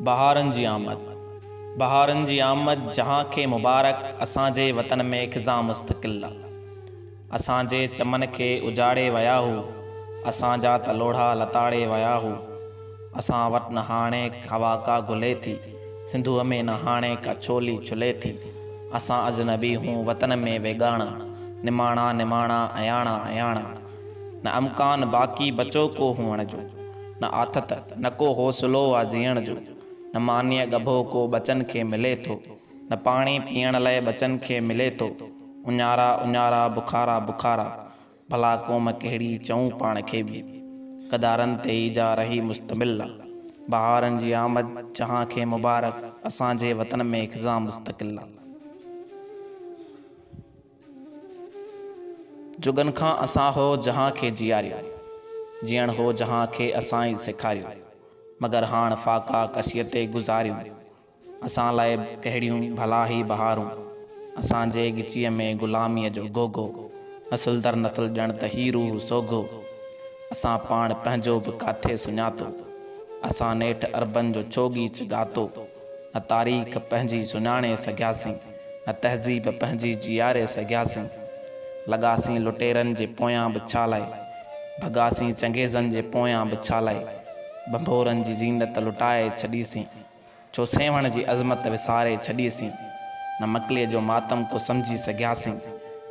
بهارن جي آمد، بهارن جي آمد جهان کي مبارڪ اسان جي وطن ۾ خزان مستقل آ. اسان جي چمن کي اجاڙي ويا هو اسان جا ته لوڙها لتاڙي ويا هو اسان وٽ نه هاڻي هوا ڪا گهلي ٿي سنڌوء ۾ نه هاڻي ڪا ڇولي ڇلي ٿي اسان اجنبي هون وطن ۾ ويڳاڻا نماڻا نماڻا اياڻا اياڻا نه امڪان باقي بچو ڪو هئڻ جو، نه آٿت، نه ڪو حوصلو آ جيئڻ جو، نه مانيء ڳڀو ڪو ٻچن کي ملي ٿو، نه پاڻي پيئڻ لئه ٻچن کي ملي ٿو، اڃارا اڃارا بکارا بکارا، ڀلا قوم ڪهڙي چئون پاڻ کي به، غدارن تي ئي جا رهي مشتمل آ، بهارن جي آمد جهان کي مبارڪ، اسان جي وطن ۾ خزان مستقل آ. جڳن کان اسان هو جهان کي جياريو، جيئڻ هو جهان کي اسان ئي سيکاريو، مگر هاڻ فاقا ڪشيء تي گذاريون، اسان لاء ڪهڙيون ڀلا هي بهارون، اسان جي ڳچيء ۾ غلاميء جو گوگو، نسل در نسل ڄڻ ته هي روح سوگهو، اسان پاڻ پنهنجو به ڪاٿي سڃاتو، اسان نيٺ عربن جو ڇو ڳيچ ڳاتو. نه تاريخ پنهنجي سڃاڻي سگهياسين، نه تهذيب پنهنجي جياري سگهياسين. لڳاسين لٽيرن جي پويان به ڇا لاء؟ ڀڳاسين چنگيزن جي پويان به ڇا لاء؟ ڀنڀورن جي زينت لٽائي ڇڏيسين، ڇو سيوهڻ جي عظمت وساري ڇڏيسين. نه مڪليء جو ماتم ڪو سمجهي سگهياسين،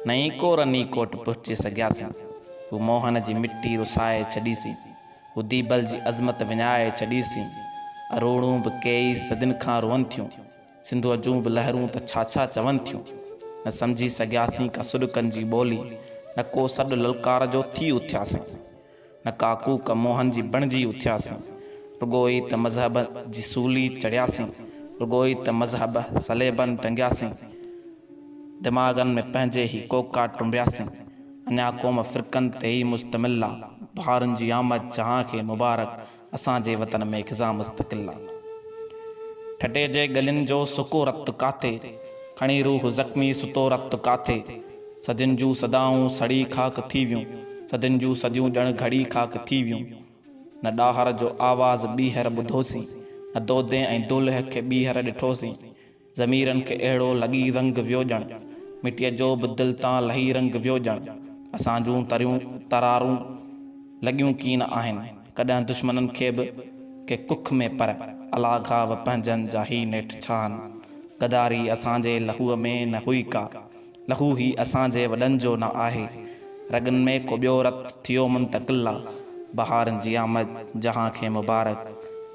نه ئي ڪو رني ڪوٽ پهچي سگهياسين. هو موهن جي مٽي رسائي ڇڏيسين. هو ديبل جي عظمت وڃائي ڇڏيسين. اروڙون به ڪيئي صدين کان روئن ٿيون. سنڌوء جون به لهرون ته ڇا ڇا چون ٿيون. نه سمجهي سگهياسين ڪا سڏڪن جي ٻولي، نه ڪو سڏ للڪار جو ٿي اٿياسين. نه ڪا ڪوڪ موهن جي بڻجي اٿياسين. رڳو ئي ته مذهب جي سولي چڙهياسين، رڳو ئي ته مذهب صليبن ٽنگياسين. دماغن ۾ پنهنجي هي ڪوڪا ٽنبياسين. اڃا قوم فرقن تي ئي مشتمل آ. بهارن جي آمد جهان کي مبارڪ اسان جي وطن ۾ خزان مستقل آ. ٺٽي جي ڳلين جو سڪو رت ڪاٿي، کڻي روح زخمي ستو رت ڪاٿي. صدين جون صدائون سڙي خاڪ ٿي ويون، صدين جون صديون ڄڻ گهڙي خاڪ ٿي ويون. نه ڏاهر جو آواز ٻيهر ٻڌوسين، نه دودي ۽ دولهه کي ٻيهر ڏٺوسين. ضميرن کي اهڙو لڳي رنگ ويو ڄڻ مٽيء جو به دل تان لهي رنگ ويو ڄڻ اسان جون تريون ترارون لڳيون ڪين آهن ڪڏهن دشمنن کي به ڪي ڪک ۾ پر الا گهاو پنهنجن جا هي نيٺ ڇاهن غداري اسان جي لهوء ۾ نه هئي ڪا لهو هي اسان جي وڏن جو نه آهي رڳن ۾ ڪو ٻيو رت ٿيو منتقل آ بهارن جي آمد جهان کي مبارڪ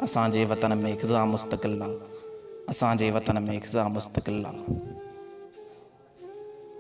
اسان جي وطن ۾ خزان مستقل آ. اسان جي وطن ۾ خزان مستقل آ.